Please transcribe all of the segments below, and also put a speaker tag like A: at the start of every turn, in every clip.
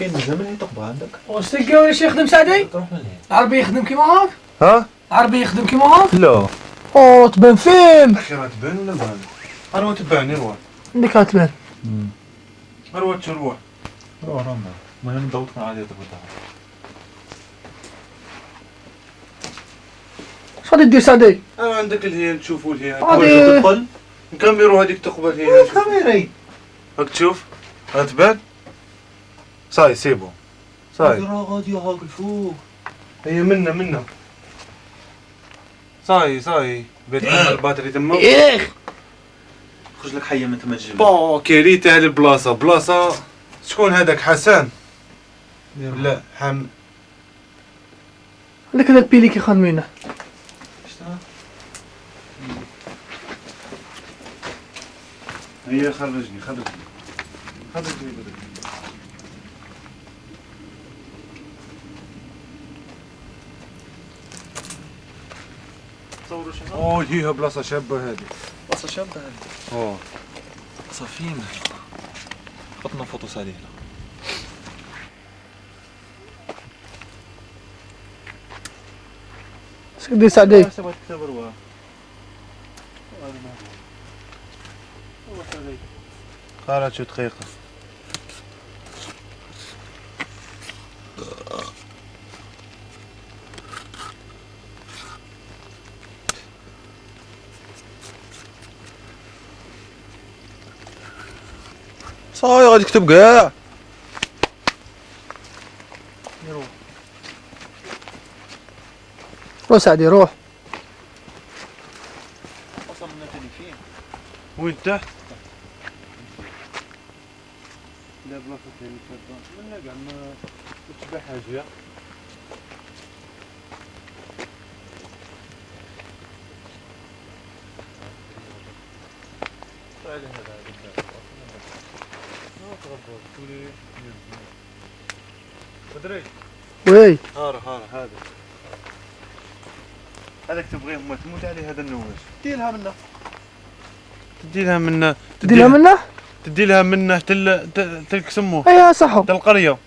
A: كاين مزال من تقبل عندك.
B: واش تلقاو شي يخدم سعدي؟
A: تروح من هنا.
B: العربي يخدم كيما هاك؟
C: ها؟
B: العربي يخدم كيما هاك؟
C: لا
B: او تبان فيلم.
C: اخي راه تبان ولا بان؟ اروح تبعني روح.
B: عندك تبان.
C: اروح تروح.
A: روح روح. المهم الضوء تكون عادي تقبل.
B: اش غادي دير سعدي؟
C: انا عندك الهي تشوفوا الهي.
B: غادي
A: تدخل
C: نكاميرو هذيك تقبل هي.
A: كاميري.
C: راك تشوف؟ راه تبان؟ ça y est c'est bon. ça y est.
A: راه غادي هاك الفوق.
C: هي منا منا. ça y est ça y est بيت ال batterie تما.
B: ايخ
A: خرج لك حيه من تما تجي.
C: bon كريت هذه البلاصة، بلاصة شكون هذاك حسن؟ لا حم
B: عندك هذا البيلي كي خدمينه.
C: هي خرجني خرجني خرجني بدري.
A: تصوروا شنو؟
C: اوه هي بلاصة شابه هذه.
A: بلاصة شابه هذه.
C: اوه
A: بلاصة فين؟ حطنا فوتو سعدي هنا.
B: اش كدير سعدي؟
C: قرأت شو دقيقة.
A: صاي غادي تكتب كاع.
B: روح سعدي روح.
C: وين تحت؟ لا بلاصة ثانية شابة منا كاع ما تشبه حاجة. بدري
B: oui
C: هار هار هذا هذاك تبغيه ما تموت عليه هذا النواج.
A: ديرها منا.
C: تدي لها من
B: تدي لها منه؟
C: تدي لها منه تل تلك سموه
B: ايوا صح.
C: تل القرية.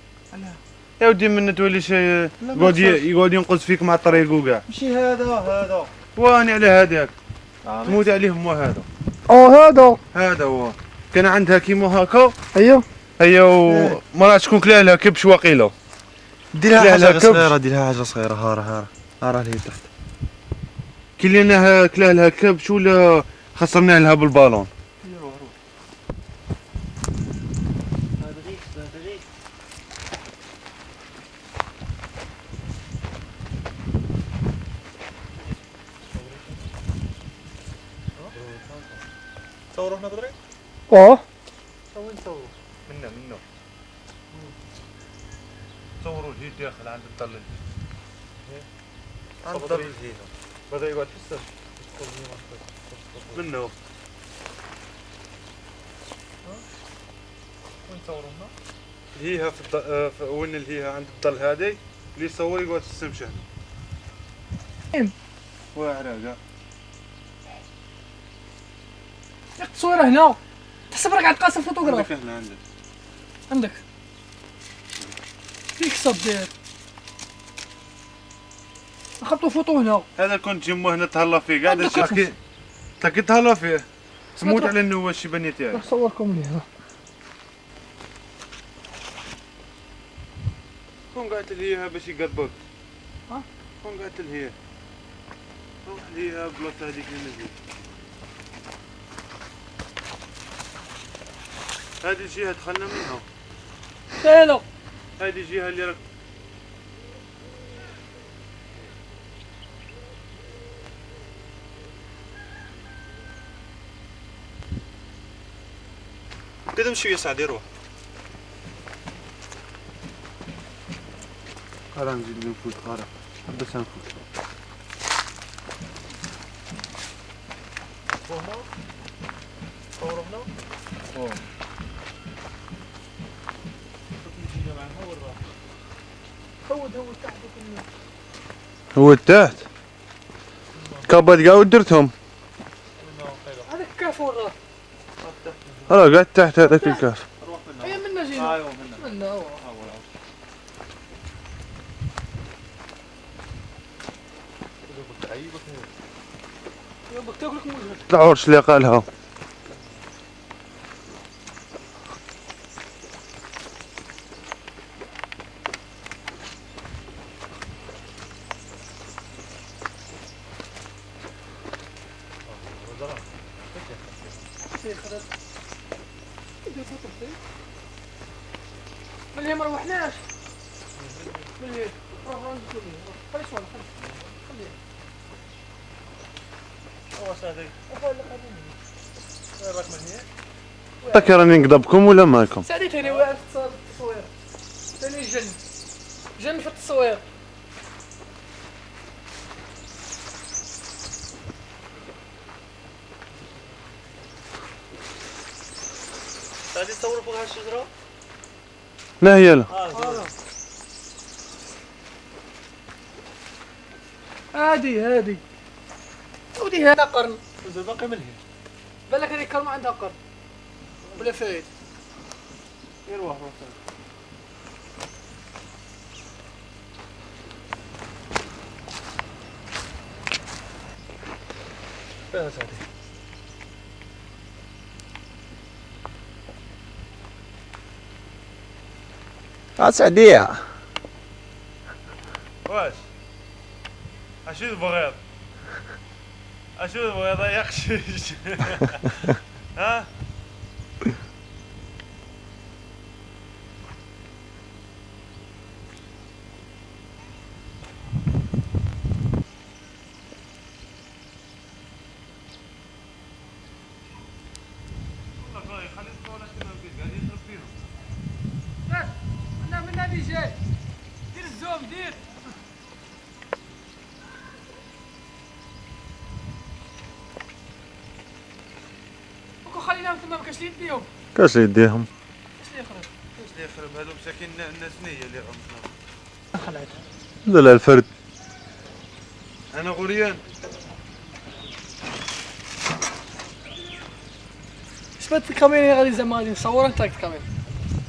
C: يا ودي من تولي شي يقعد يقعد ينقص فيك مع الطريق وكاع.
A: ماشي هذا هذا.
C: واني على هذاك تموت عليه هو هذا.
B: او هذا
C: هذا هو كان عندها كيما هكا.
B: ايوا
C: هي ما راه شكون كلا لها كبش واقيلا.
A: دير لها
C: لا،
A: حاجة
C: كبش.
A: صغيرة، دير لها حاجة صغيرة. هارا هارا هارا اللي تحت.
C: كي لانها كلاه لها كبش ولا خسرناه لها بالبالون.
A: تصوروا هنا بدري؟
B: اه
A: وين تصوروا؟
C: منا منا تصوروا الهي داخل عند الظل. عند الظل
A: بدا يقعد في السر.
C: منه
A: وين تصوروا هنا؟
C: الهيها في الض... في... وين الهيها عند الظل هذه اللي يصور يقعد في السمشة هنا. واعرة كاع.
B: ياك التصويره هنا تحسب راك عند قاسم فوتوغراف.
C: عندك هنا عندك
B: عندك فيك صدير نخبطو فوتو هنا.
C: هذا كنت جمو هنا تهلا فيه كاع.
B: عندك
C: تلاقي تلاقي تهلا فيه. تموت على النواش الشيبانيه تاعي.
B: روح صوركم ليه.
C: كون قعدت لهيها باش يقربك.
B: ها؟
C: كون قعدت لهيها. روح لهيها بلاصة هذيك اللي نزلت. هذه الجهة دخلنا منها.
B: لا
C: هذه الجهة اللي راك
A: قدم شوية سعدي روح.
C: قرا نزيد نفوت قرا حبس نفوت.
A: تصوروا هنا؟
B: هود هود تحت.
C: هو تحت كابات كاع ودرتهم.
B: هذاك الكاف وراه.
C: راه قاعد تحت هذاك الكاف.
B: هي منا جينا.
A: ايوا منا.
B: منا. تاكلك موجود.
C: العرش اللي قالها.
B: ملي ما روحناش. ملي روح روح خلي شوية خلي.
C: طاك راني نقضبكم ولا مالكم؟
B: سعدي ثاني واعر في التصوير. ثاني جن. جن في التصوير.
A: غادي تصوروا فوق هالشجرة؟
C: لا هي لا.
B: هادي هادي. ودي هذا قرن.
A: مازال باقي ملهي.
B: بالك هذيك كرمة عندها قرن. بلا فايد.
A: يروح روح. فيها سعدي.
D: سعدية.
C: واش؟ اشو البغيض؟ اشو البغيض يا خشيش؟ ها؟
B: انا من نادي جاي. دير الزوم دير. خليناهم تما ما كاش اللي يديهم.
C: كاش اللي يديهم.
B: كاش اللي يخرب.
C: كاش اللي يخرب هادو مساكين الناس نية اللي غمتنا.
B: خلعت.
C: لا لا الفرد. انا غوريان.
B: شفت الكاميرا غادي زعما غادي نصورك تاك الكاميرا.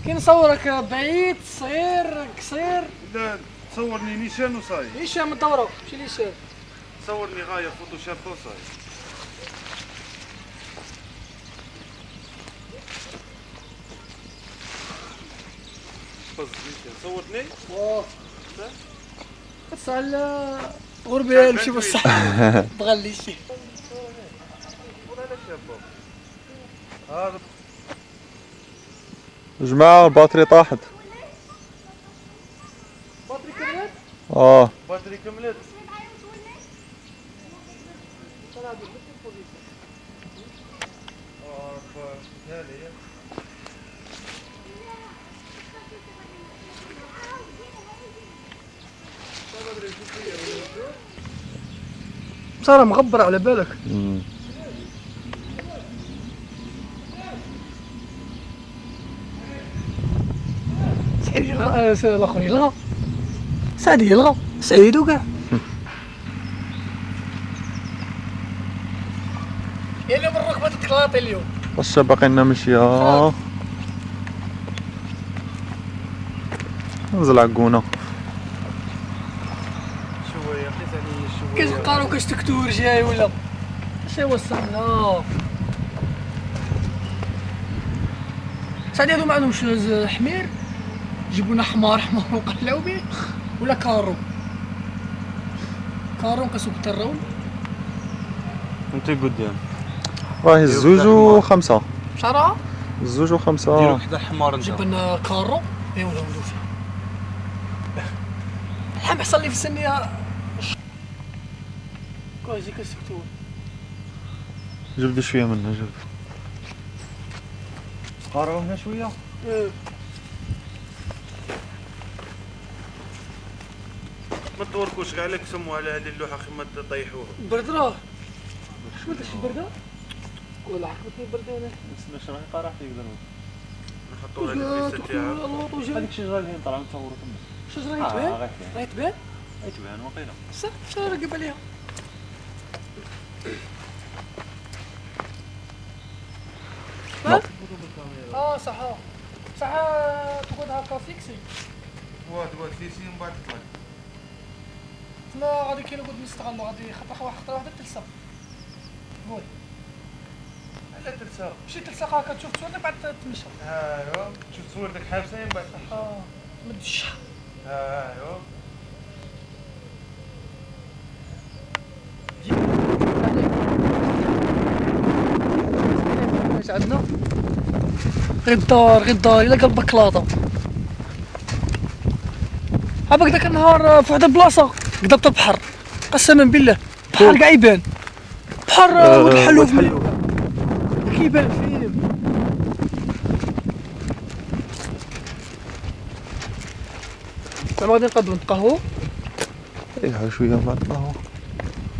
B: كي نصورك بعيد صغير قصير.
C: لا تصورني نيشان وصاي.
B: نيشان من الدورة ماشي نيشان.
C: تصورني غاية فوتوشوب وصاي. صورتني؟
B: واه تسأل غربي مشي بصح بغى شي.
D: جماعة ال batterie طاحت.
B: batterie كملت؟
C: batterie كملت.
B: صار مغبر على بالك. سعيد يلغى الاخر يلغى. سعيد يلغى سعيد وكاع. يا اليوم الركبة تتكلاطي اليوم.
D: واش باقي لنا مشيه؟ نزل عقونه.
B: كاش قارو كاش تكتور جاي ولا اش وصلنا. سعدي هادو ما عندهمش حمير، جيبوا لنا حمار حمار وقلعوا به ولا carro carro نقيسو بالترون.
C: انت قدام
D: راهي 2:05.
B: شحال؟
D: 2:05.
A: ديروا وحده حمار انت.
B: جيب لنا carro ايوا نعاودو فيه. الحم حصل لي في السنية. كوزي كسكتور.
D: جبد شوية منها جبد.
C: قارعوا هنا شوية. ما توركوش كاع عليك سموا على هذه اللوحة خي ما تطيحوها.
B: برد راه. شو درت البرده؟ ولا عقبتني البرده انا.
D: نسمع شرح قارع فيك دروك.
C: نحطوها على البيسه تاعها.
D: هذيك الشجرة اللي طالعه نصوروا تما.
B: الشجرة راهي تبان؟ راهي تبان؟
D: راهي تبان وقيله.
B: صح الشجرة رقب عليها. صح صح تقعد هكا fixé.
C: واه تقعد fixé ومن بعد تطلق.
B: تما غادي كي نقعد نستغلو غادي خطره واحدة خطره واحدة تلصق. قول
C: لا تلصق.
B: ماشي تلصق هكا، تشوف تصورتك بعد تمشى.
C: ايوا تشوف صورتك حابسه من بعد.
B: مد الشح.
C: ايوا
B: اش عندنا؟ غير الدار، غير الدار الا قلبك كلاطه. عباك ذاك النهار في واحد البلاصة قدرت البحر، قسما بالله بحر كاع يبان، بحر ولد الحلوف كيبان فيه. زعما غادي نقدروا نتقهووا.
A: ريحوا شوية بعد القهوة.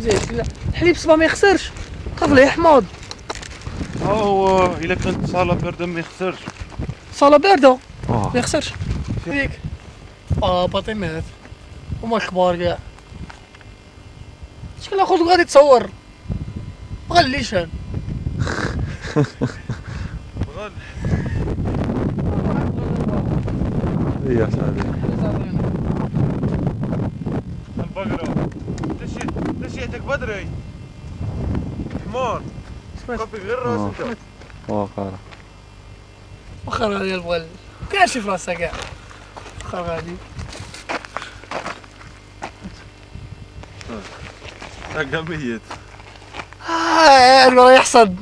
B: زيد الحليب الصباح ما يخسرش، خاف لا يحماض.
C: هو الا كانت صاله باردة ما يخسرش.
B: صاله باردة ما يخسرش. فيك باطيمات هما الكبار كاع. شكون اخوك غادي تصور؟ غليشان.
C: غل.
A: يا سعدي.
C: البقرة تشيتك بدري. حمار. كوبي غير راسك.
A: واخا.
B: واخا غادي البغل. كاع شي في راسها كاع. واخا غادي.
C: تلقى ميت.
B: راه يحصد.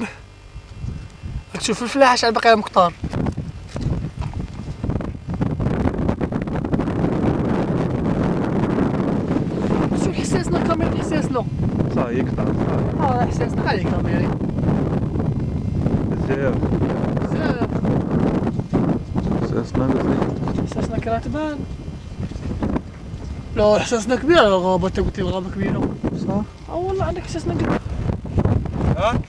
B: تشوف الفلاحة شحال باقي مقطار. شوف حساسنا الكاميرا، حساسنا.
A: صح يقطع.
B: حساسنا غالي الكاميرا.
A: بزاف.
B: بزاف.
A: حساسنا قلت لي.
B: حساسنا كرا تبان. لا حساسنا كبيرة الغابة، انت قلت لي الغابة كبيرة.
A: صح؟
B: والله عندك حساسنا كبير.
C: ها؟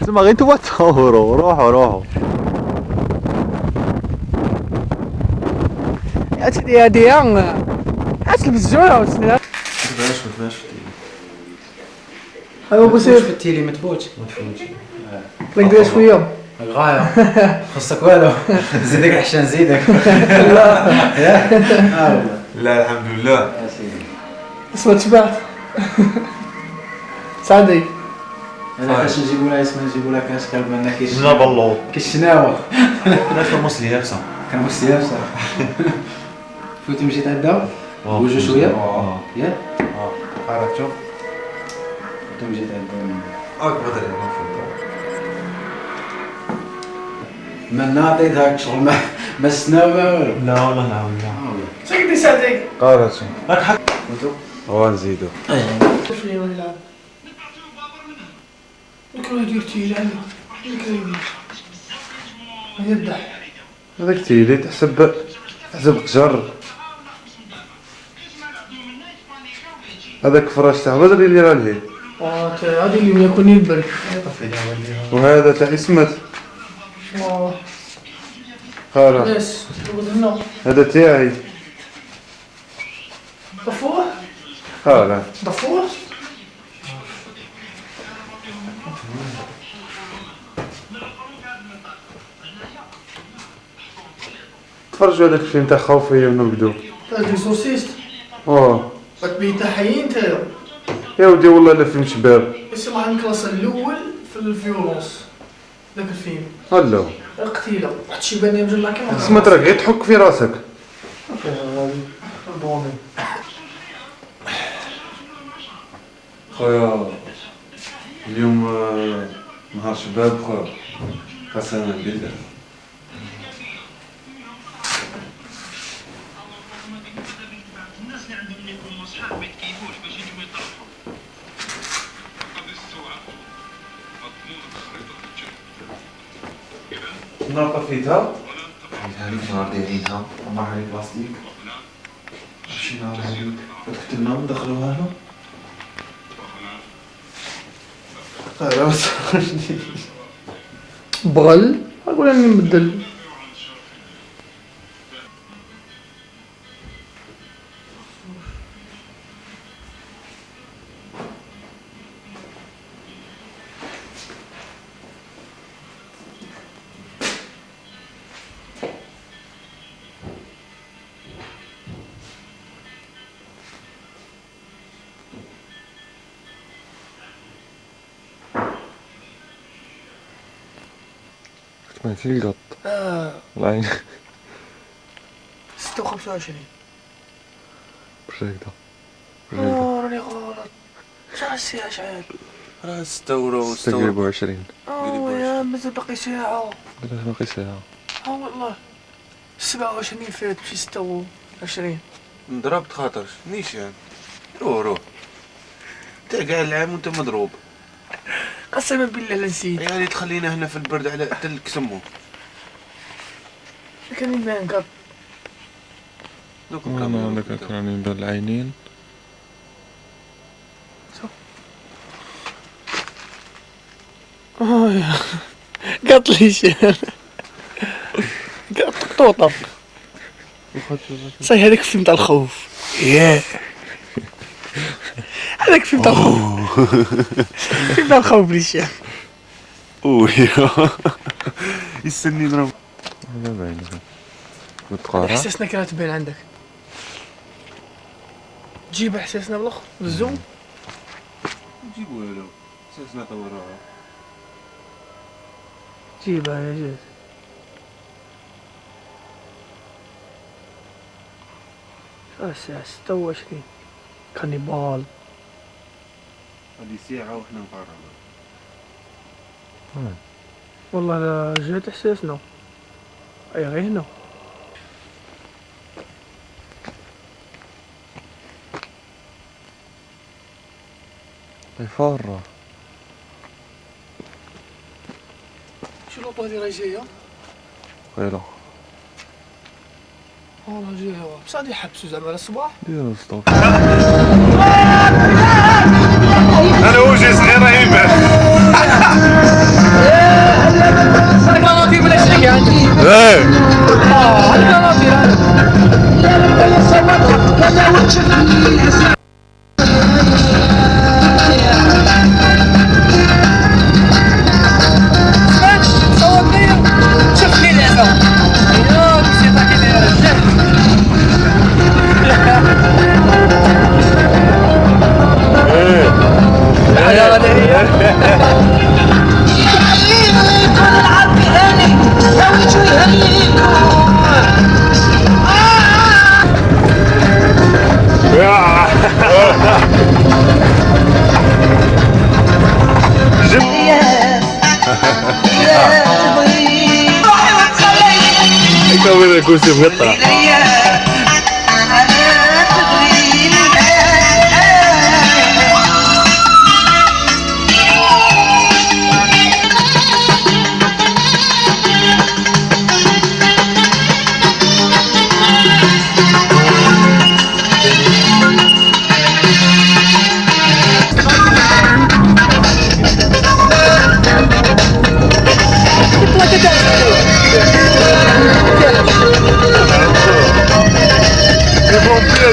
A: تسمع غير انتوا تصوروا، روحوا روحوا.
B: يا سيدي هادي عاد تلبس الجوع وتسنى.
A: ما تبانش ما تبانش في ال télé.
B: ايوا بوسيف
E: في ال télé ما تفوتش.
A: ما تفوتش.
B: طلق بها شوية.
E: غاية خصك والو. زيدك الحشا نزيدك.
B: لا
A: لا الحمد لله.
E: يا سيدي.
B: اسمع تشبعت. سعدي.
E: انا فاش نجيبو لها اسمها نجيبو لها كاش كلب منا كيش.
A: جبنا بلوط.
E: كيشناوة.
A: ناس كرموس اليابسة.
E: كرموس اليابسة. فوتي مشيت عندها. وجو شوية. ياك؟
C: عرفت شوف.
E: فوتي مشيت عندها.
A: اكبر
E: ما نعطيت هاك شغل ما سناو ما والو.
A: لا والله نعاود.
B: سكتي سعدي.
C: قارتي.
A: راك حق.
C: هو نزيدو.
B: شوف لي نلعب. نكره يدير تيلي عندنا. نكره يدير. يبدا.
C: هذاك تيلي تحسب قجر. هذاك فراش تاع بدري اللي راه لهيه.
B: هذه اللي ياكلني البرد.
C: وهذا تاع اسمت. خلاص. هذا تاعي.
B: طفوه؟
C: خلاص.
B: طفوه؟
C: تفرجوا هذاك الفيلم تاع خوفي ونرقدو.
B: تاع l'exorciste. راك حيين انت.
C: يا ودي والله لا فيلم شباب.
B: سي واحد ال classe الاول في ال violence ذاك الفيلم.
C: هلو.
B: القتيله واحد الشيبانيه مجمع كيما.
C: سمعت راك غير تحك في راسك.
A: خويا اليوم نهار شباب خويا قسما بالله.
C: نهار طفيتها
A: هذيك نهار دايرينها عمرها لي بلاستيك ماشي نهار هذيك قتلنا وندخلوها هنا.
C: خلاص
B: بغل اقول اني نبدل.
A: كي القط. العين.
B: 6:25.
A: باش هكذا.
B: راني غلط. شحال الساعة شحال؟
C: راه 6
A: 6 قريب 20.
B: يا مازال باقي ساعة.
A: باقي ساعة.
B: والله 27 فات ماشي 26.
C: نضربت خاطرش نيشان. روح روح. انت كاع العام وانت مضروب.
B: قسما بالله لا نسيت.
C: يعني تخلينا هنا في البرد على تلك سمو.
B: كان يبان قط.
C: دوك
A: انا عندك راني نبان العينين.
B: قط لي شي. قط قطوطة. صحيح هذاك الفيلم تاع الخوف. ياه. هذاك الفيلم تاع الخوف. فيلم تاع الخوف لي شي.
C: اوه يستني نضرب.
A: هذا باين.
B: احساسنا كانت تبان عندك. جيب احساسنا بالاخر بالزوم.
C: جيب والو. احساسنا طوروها.
B: جيبها يا جيت. الساعة 26 كانيبال.
C: هذه ساعة وحنا نقرب.
B: والله لا جات احساسنا. اي غير هنا.
A: فارة.
B: شو l'auto هذه راهي جاية؟
A: ويلا.
B: والله جاية بصح غادي يحبسوا زعما على الصباح.
A: ديروا stop.
C: انا وجهي صغير راه يبان.
B: الكناطير بلا شك عندي.
C: ايه.
B: الكناطير.
C: الكرسي مقطع.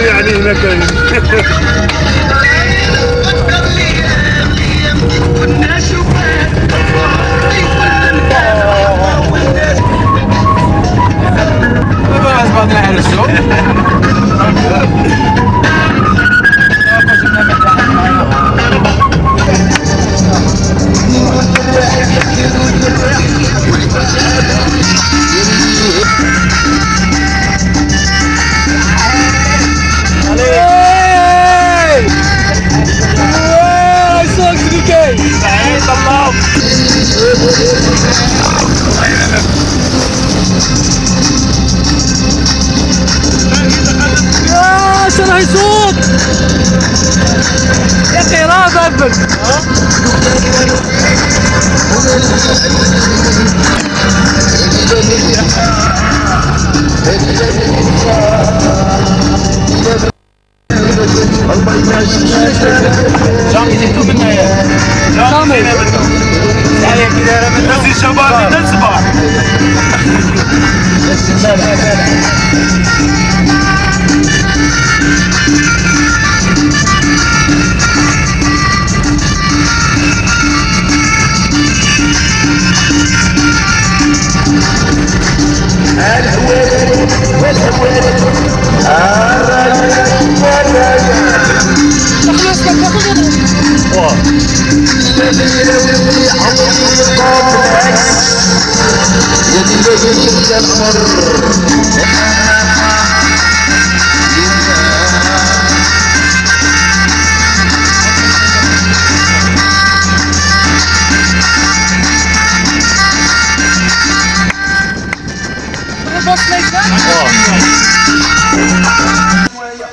C: يعني هنا كاين.
B: يا اخي راه بابك.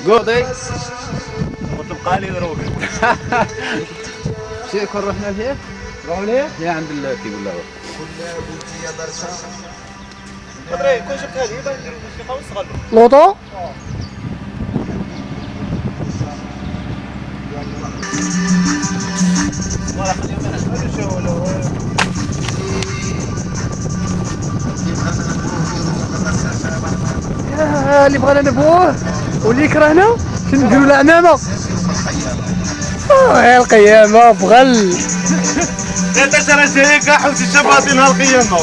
E: قوضي
D: وتبقى لي دروك.
E: شي كون رحنا لهيك؟ نروحوا لهيك؟ يا عند كيقول له
D: بدري كون جبتها لي باش نديرو موسيقى ونصغلوا
B: لوطو يا اللي بغانا نبوه واللي كرهنا شنو له عمامه. يا القيامة بغل
C: لا تشرى شيء كاع حوت الشباطين هالقيامه.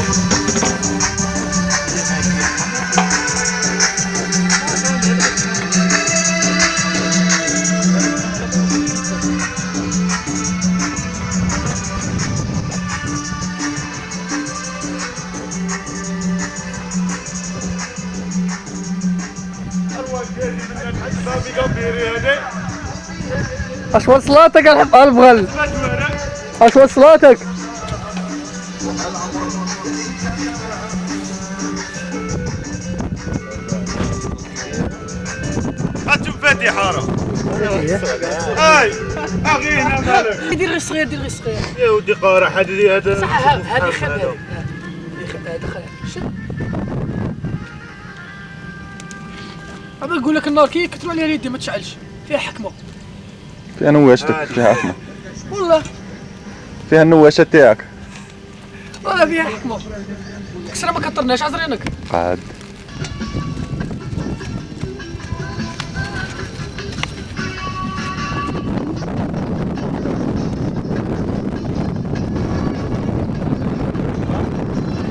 B: اش وصلاتك البغل؟ اش وصلاتك؟
C: هاتم فاتي حارة. اي اغينا مالك.
B: دير غير صغير، دير غير صغير.
C: يا ودي قارح هذه هذا.
B: صح هذه خب هذه. دخلها شد. ابى نقول لك النار كي كثروا عليها اليدين ما تشعلش، فيها حكمه.
A: فيها نواشتك، فيها حكمه.
B: والله
A: فيها النواشه تاعك.
B: والله فيها حكمه. كسرة ما كثرناش عذرينك.
A: قعد.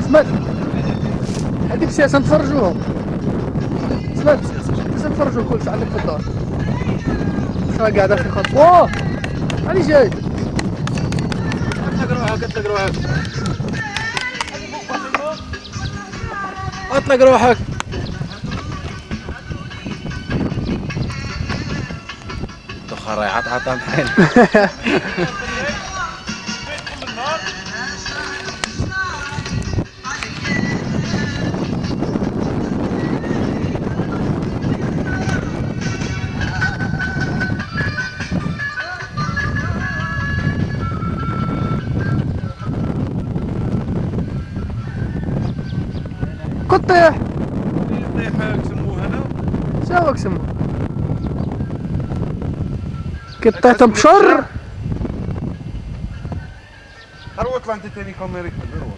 B: سمعت هذيك السياسة نتفرجوها. سمعت السياسة نتفرجوا كلشي عندك في الدار. راه قاعدة في خط. واه راني جاي.
E: اطلق روحك، اطلق روحك، اطلق روحك. الدخان راه يعطعط بحال.
B: كطيح
C: طيح سموه هنا.
B: شاوك سمو كطيح تنبشر.
C: اروح اطلع انت ثاني كاميرا اروح.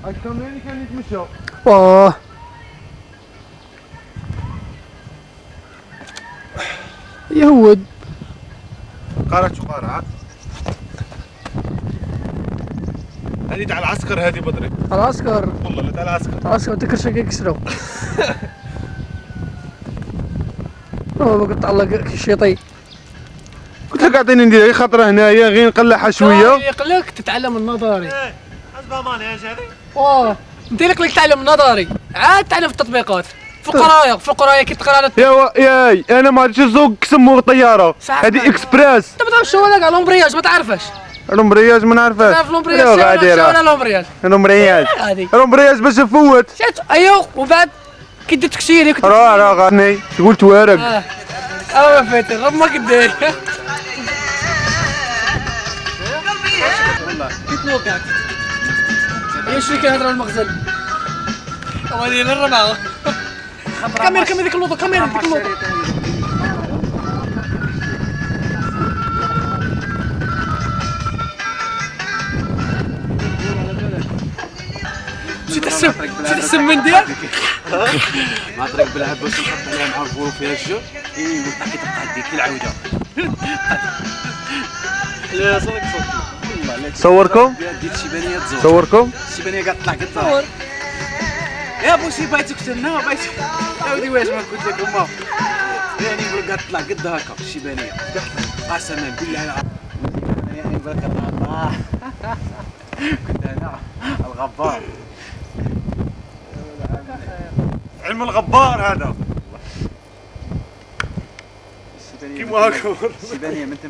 C: الكاميرا كان يتمشى.
B: واه يهود.
C: قارة قارة هذه تاع العسكر، هذه بدري
B: العسكر.
C: والله لا تاع العسكر.
B: العسكر تكرشك يكسروا. هو قلت الله الشيطي.
C: قلت لك اعطيني ندير غير خطره هنايا غير نقلعها شوية.
B: يقلك تتعلم النظري.
D: ايه حسب مانيش هذه.
B: واه انت اللي لك تعلم النظري، عاد تعلم في التطبيقات. في القراية، في القراية كي تقرا.
C: يا ياي انا ما عرفتش نسوق سمو طيارة هذه اكسبريس.
B: انت ما تعرفش ولا كاع l'embrayage ما تعرفش.
C: l'embrayage ما نعرفهاش.
B: تعرف l'embrayage ولا l'embrayage؟
C: l'embrayage l'embrayage باش نفوت.
B: ايوا وبعد كي دير تكسيري
C: راه راه غاني تقول توارق.
B: اه فاتر راه ما كدير. كي تنوقع يا شريك كنهضروا المغزل. وهذه الربعه. كاميرا كاميرا ديك اللوطو، كاميرا ديك اللوطو. مشيت تحسب، مشيت تحسب من ديال
E: مع طريق بالعب باش نحط عليها مع الفورو فيها الجو. اي كي تبقى ديك العودة. لا صورك صورك
C: صوركم؟
E: ديت الشيبانيه تزور.
C: صوركم؟
E: الشيبانيه قاعد تطلع قد يا بوسي بايتك تسنى بايتك يا ودي واش ما قلت لك هما يعني يقول قاعد تطلع قد هكا الشيبانيه قسما بالله يعني بركة الله. كنت انا الغرب. غبار.
C: علم الغبار هذا.
E: الشيبانيه.
C: كيما هاكا.
E: الشيبانيه من تم.